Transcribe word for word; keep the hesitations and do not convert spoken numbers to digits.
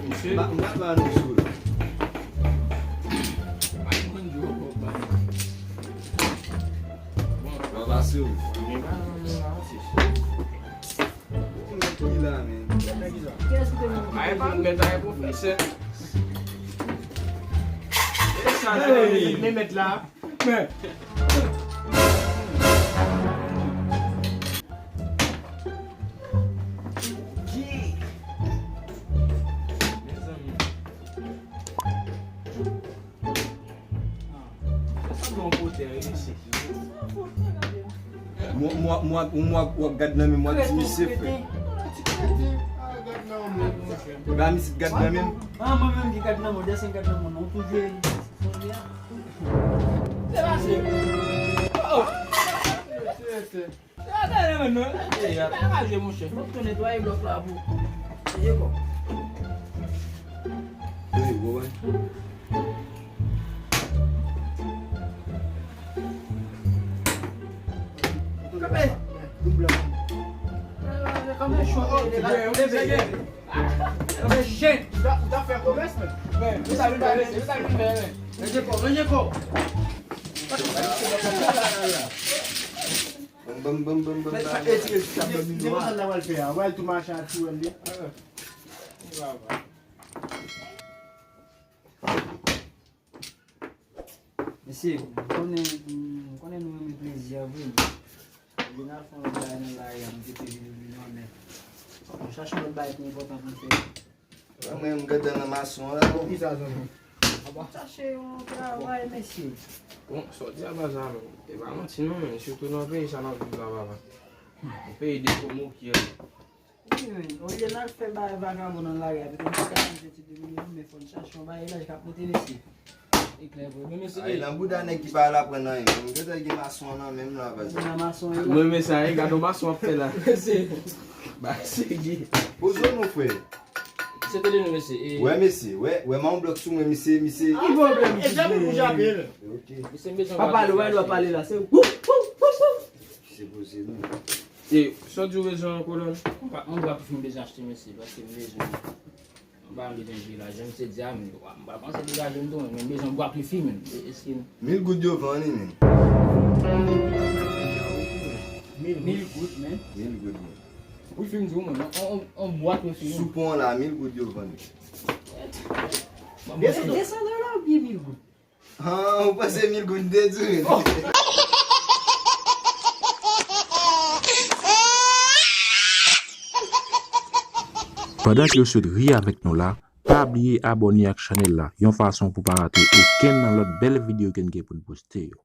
Misye. M pa, m pa ba nou sou. Mwen pase w. Ki la, men? Ay, pa m mèt, ay, pwofesè. E sa la, men mèt la. Men. Mezanmi. Sa sanble yon fotèy, wi, mesye. Mwen, mwen, mwen, mwen, w ap gad nan men m, w ap di misye, frè. Ba misye gad nan men m. Ah, mwen menm ki gad nan men w, dèske gad nan men w, non, ou tou vye. Se pase. Oh! Gade men non. Ey, pa raje, monchè. Fòk tou netwaye blòk la pou. Eye kò. Ey, gwo wè. Kanpe. Kanpe, chante. Kanpe, chen. Ou ta, ou ta fè komès, men. Men, ou ta vin fè, ou ta vin fè, men. Manje kò, manje kò. Bam, bam, bam, bam, bam, bam. Etire ti tab nan mil dola. Depi sa la w al fè a, w al tou mache a ti wèl li. Mesye, m konnen, m konnen nou renmen plezi a vre, men nou vin al fè yon lòt bagay nan lari a, nou te vin miliyonè. Nou chache yon lòt bagay ki enpòtan pou n fè. Mwen, m gentan nan mason an la, wi. Kisa, zanmi? Chache yon travay, mesye. Bon, sa w di a pa sa, men. E pa manti, non, men. Sitou nan peyi sa n ap viv la, papa. Yon peyi de komoki, wi. Wi, men. Olye n al fè bagay vagabon nan lari a, pito n pa ka manje ti de milyon, men fò n chache yon bagay la, k ap moute, mesye. E klè vre. Men mesye, ay, nan bouda nèg ki pa al aprann anyen. M gentan gen mason an nan men m la, baz. Nan mason an la. Mwen, men sa, e, gade yon mason ap fè la. Mesye. Ba, serye. Poze w non, frè. Se tande nou, mesye. E wè, mesye, wè, wè, m a yon blòk sou mwen, misye, misye. Ki pwoblèm? E jan pou jape l. Ok. Misye, m bezwen. Pa pale, wè, lè w pale la, se wou, wou, wou, wou. Se poze non. E, sa w di w bezwen an kolòn? Mwen pa, mwen pa pou fin bezwen achte, mesye, paske m bezwen. M pa bezwen degaje lajan, misye di a, men, m pa panse degaje m tou, men m bezwen bwat wifi, men. E, èske mil goud yo vann li, men. Mil goud, men. Mil goud, men. Wifi m di w, men, on, on, on bwat wifi, men. Sou pon an la, mil goud yo vann li. Desan, desan dola oubyen mil goud? Ah, ou panse mil goud m te di w? Pandan ke yo sot ri avèk nou la, pa bliye abòne ak chanèl la, yon fason pou pa rate okenn nan lòt bèl videyo ke n gen pou n poste yo.